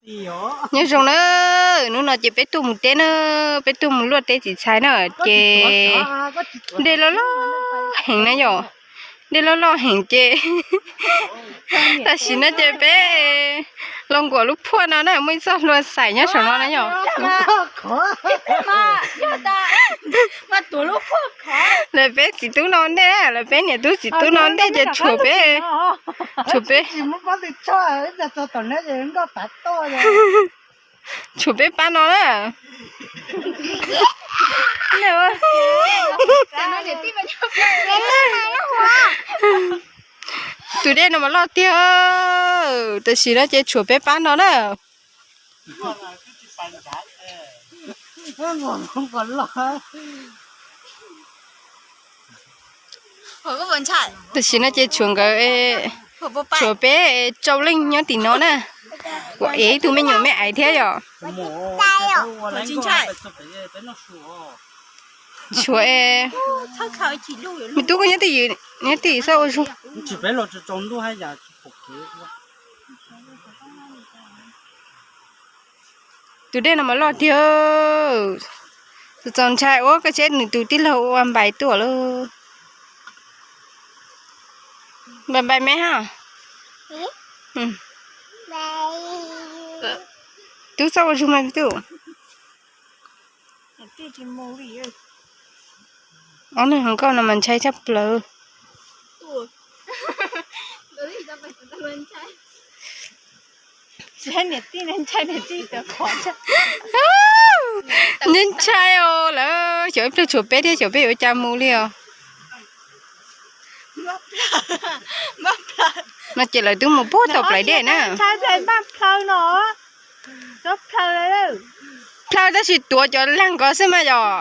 Nyob zoo na, hnub no ces peb tuaj mus teb na, peb tuaj mus luaj teb txiv ntxawm na, ces dej loj loj heev na yom, dej loj loj heev ces tam sim no ces peb los nkaum lub phuaj no na, muaj ib txoj hlua xaim nyob saum no na yom. Lawv peb txiv tub no ntej, lawv peb niam tub txiv tub no ntej ces tshuav peb, tshuav peb, tshuav peb pab no na. Tus dej no mas loj tiag, tam sim no ces tshuav peb pab no na. Tam sim no ces tshuav nkawd, tshuav peb rau leej nyob tim no na. Kuv ev ib tug me nyuam me aiv thiab yom. Tshuav, me tub koj nyob twj ywm, nyob twj ywm xwb ua zug. Tus dej no mas loj tiag. Txaus ntshai ua koj seb nws tus tij laug ua npais tuaj lauj. Npais npais me ha. Tub txhob ua zug mas tub. Ob neeg hluas nkauj no mas ntshai tshaj plaws. Ntshai ntshai os, lawv xyov ib pliag tshuav peb thiab xyov peb yuav ua cas mus li os. No ces lawv twb mus puag tom plawv dej na. Plhaw tab sis tuav cov lag ko xwb mas yom.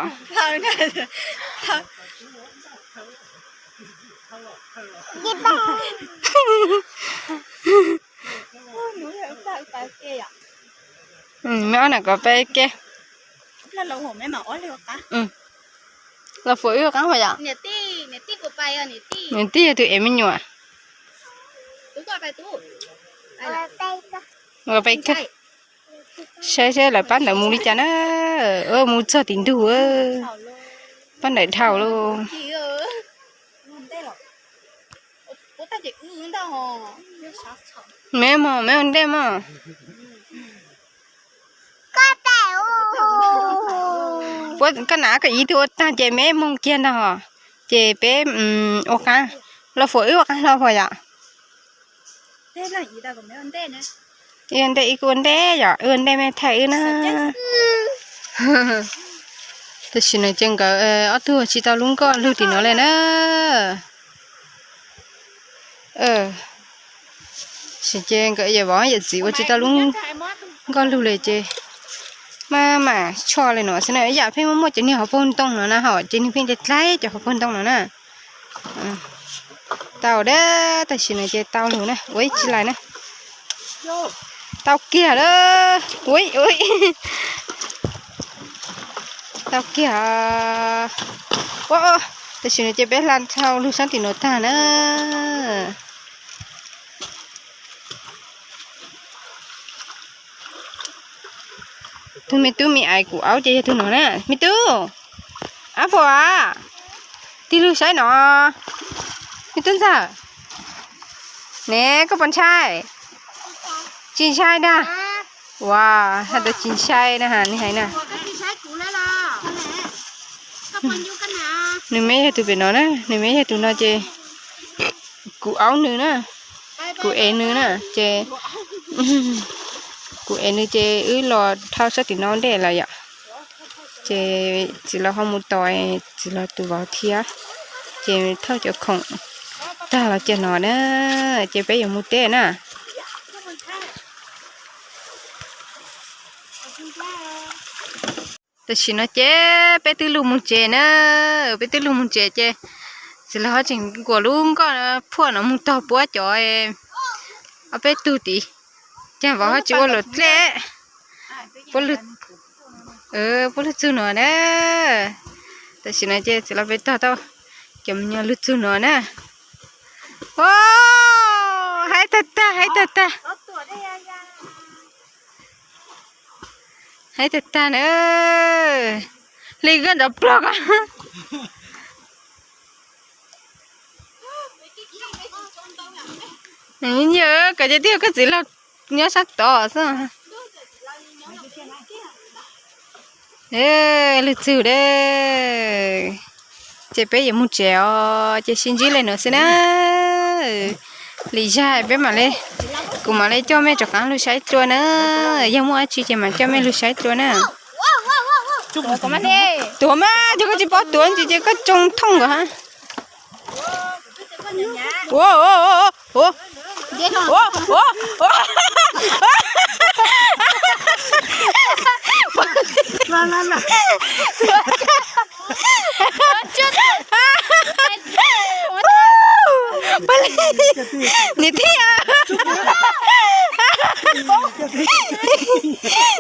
Me ob nam kov peb ke. Los fuam wb qaab yom. Niam tij yog tus ev me nyuam. Saib seb lawv pab ntawd mus li cas na. Mus txog tim ntug, pab ntawd dhau lauj. Me mog, me ua ntej mog. Puab koj nam koj ib tug ua tag ces me moog kiag ntag hos. Ces peb ua qaab, los fuam wb ua qaab hlo puas yom? Ib ua ntej ib kuj ua ntej yom, wb ua ntej mej thaij wb na. Tam sim no ces nkawd ob tug tsis tau lub nkoj lug tim no li na. Tab sis ces nkawd yawm vauv yawm txiv ua tsis tau lub nkoj lug li ces maj mam tshoj li no xwb na. Ib yam pheej muaj muaj cov niag hauv paug ntoo no na, hos ces nwg pheej dlaib dlaib cov hauv paug ntoo no na. Tau dab, tam sim no ces tau lug na, ua ib tsi lais na. Tau kiag lawm. Ui, ui. Tau kiag. Ua, tam sim no ces peb hla dhau lug sab tim no tag na. Tug me tub me aiv kuv aub ces yog tug no na. Me tub, ab puas, tig lug saib no. Me tub ntxawg, ne koj puas ntshai? Tsis ntshai dag. Ua, hais tias tsis ntshai na, nws hais na. Nws me yog tus pem no na, nws me yog tus no ces kuv aub nws na, kuv ev nws na ces, kuv ev nws ces wb los dhau sab tim no ntej lawm yom. Ces txiv laus ho mus tos txiv laus tus vauv thiab, ces thauj cov khoom tag los cia no na, ces peb yuav mus teb na. Tam sim no ces peb twb lug mus tsev na, peb twb lug mus tsev ces txiv laus ho tseem nkaum lub nkoj phuaj no mus tog puab cov ob peb tug tid, ces vauv ho tsis ua luam dlej, puab lug txug no na. Tam sim no ces txiv laus peb tog tau cov me nyuam lug txug no na. Haib tag tag, haib tag tag. Haib tag tag na. Hli koj nrov plog ko. Yog koj ces twb yog koj txiv laug nyob sab tod xwb. Lug txug de, ces peb yuav mus tsev os, ces sib ntsib li no xwb na. Li zag peb mam li, kuv mam li coj mej rov qab lug saib dlua na. Yog muaj dab tsi ces mam coj mej lug saib dlua na. Tuav mas, yog koj tsis paub tuav ntsis ces koj tsoo thooj nkaus ha.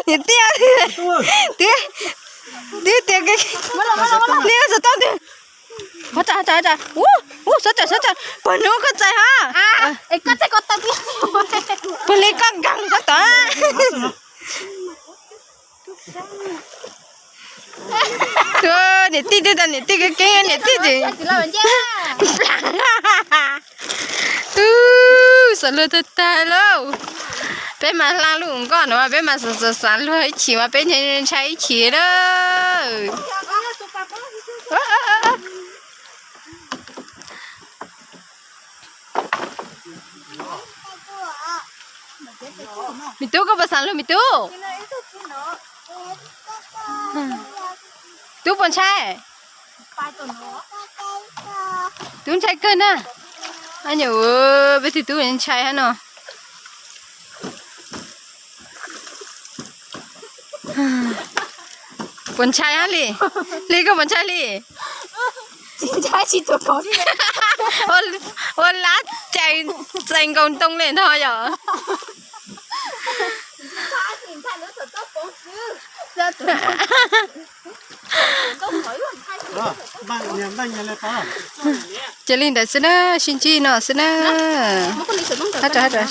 Niam tij, niam tij, twb tias li xov tooj twg. Ua, ua, xov tooj, xov tooj, pog nub koj txais ha. Pog li koj nkaag xov tooj. Niam tij, niam tij keeb keeb, niam tij ces xav luag tag tag lauj. Peb mas hla lug nkoj no mas peb mas xav xav luag ib chim mas peb ntshai ib chim lawm. Me tub, koj puas xav luag me tub? Tub puas ntshai? Tub ntshai kawg na. Ab, peb tug tub ntshai hab no. Puas ntshai hab Hli? Hli, koj puas ntshai Hli? Ua lab cais txais nkaus ntoo li ntag yom. Ces li ntawd xwb na, sib ntsib no xwb na. Hab, hab, hab.